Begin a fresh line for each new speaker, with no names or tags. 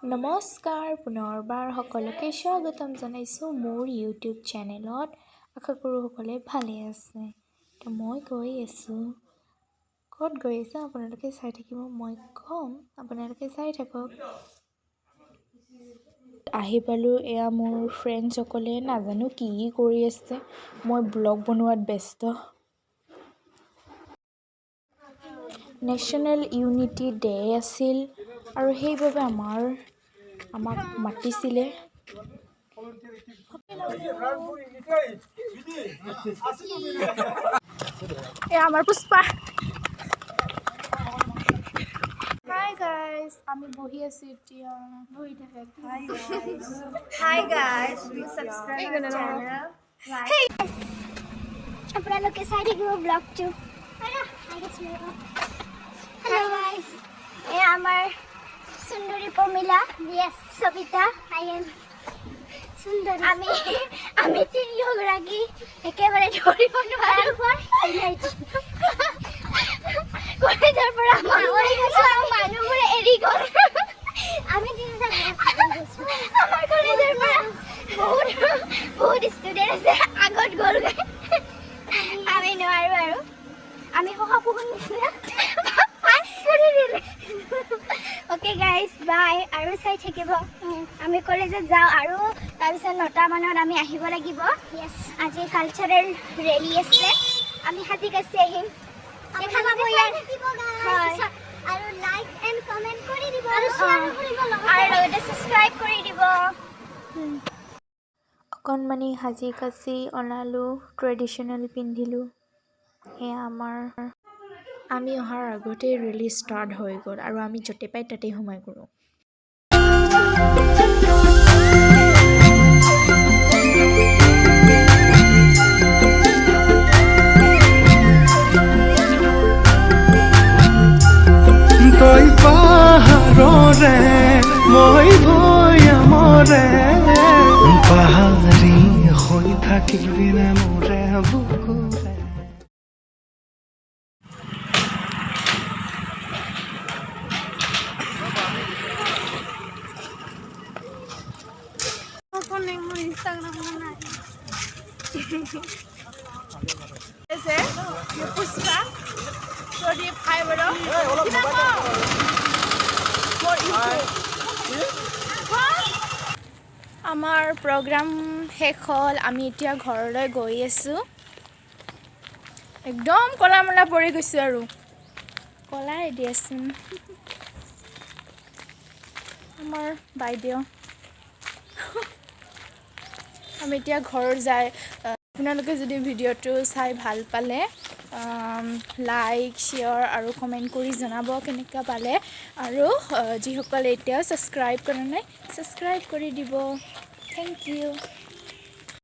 নমস্কাৰ, পুনৰবাৰ সকলোকে স্বাগতম জনাইছোঁ মোৰ ইউটিউব চেনেলত। আশা কৰোঁ সকলোৱে ভালে আছে। তো মই গৈ আছোঁ। ক'ত গৈ আছোঁ আপোনালোকে চাই থাকিব, মই ক'ম, আপোনালোকে চাই থাকক। আহি পালোঁ। এয়া মোৰ ফ্ৰেণ্ডসকলে নাজানো কি কৰি আছে, মই ব্লগ বনোৱাত ব্যস্ত। নেশ্যনেল ইউনিটি ডে আছিল আৰু সেইবাবে আমাক মাতিছিলে। এয়া আমাৰ পুষ্পা। হাই গাইজ, আমি বহি আছোঁ এতিয়া। বহি থাকে।
Hi guys, do subscribe our channel. Like.
আপোনালোকে চাই থাকিব ব্লগটো। হেল্ল' গাইজ, এয়া আমাৰ সুন্দৰী পমিলা। য়েছ, সবিতা, I am সুন্দৰী। আমি তিনিওগৰাকী একেবাৰে ধৰিব নোৱাৰোঁ। কলেজৰ পৰা মানুহবোৰে এৰি গ'ল। আমি তিনিটা। আমাৰ কলেজৰ পৰা বহুত বহুত ষ্টুডেণ্ট আছে, আগত গ'লগৈ। আমি নোৱাৰোঁ আৰু আমি শহাপহুৰ নিচিনা পাছ কৰি দিলে। অ'কে গাইজ, বাই আৰু চাই থাকিব। আমি কলেজত যাওঁ আৰু তাৰপিছত 9টামানত আমি আহিব লাগিব। য়েছ, আজি কালচাৰেল ৰেলী আছে, আমি সাজি কাচি আহিম। দেখা পাব ইয়াত। হয়।
আৰু লাইক এণ্ড কমেণ্ট কৰি দিব।
আৰু আৰু লগতে ছাবস্ক্ৰাইব কৰি দিব।
অকণমানি সাজি কাচি ওলালোঁ, ট্ৰেডিশ্যনেল পিন্ধিলোঁ। সেয়া আমাৰ। আমি অহাৰ আগতেই ৰেলী ষ্টাৰ্ট হৈ গ'ল আৰু আমি য'তে পাই তাতেই সোমাই গ'লোঁ।
তই পাহাৰৰে, মই ভৈয়ামৰে, পাহাৰী হৈ থাকিবি নে মোৰে বুকুৰে?
মোৰ ইনষ্টাগ্ৰাম নাই। আছে পুষ্পা, প্ৰদীপ, হাই বড়ো, কিবা ক। মোৰ ইউটিউব।
আমাৰ প্ৰগ্ৰাম শেষ হ'ল, আমি এতিয়া ঘৰলৈ গৈ আছোঁ। একদম ক'লা মলা পৰি গৈছোঁ আৰু ক'লাই দিয়াচোন। আমাৰ বাইদেউ। আমি এতিয়া ঘৰ যাই। আপোনালোকে যদি ভিডিঅ'টো চাই ভাল পালে লাইক, শ্বেয়াৰ আৰু কমেণ্ট কৰি জনাব কেনেকুৱা পালে। আৰু যিসকলে এতিয়াও ছাবস্ক্ৰাইব কৰা নাই, ছাবস্ক্ৰাইব কৰি দিব। Thank U.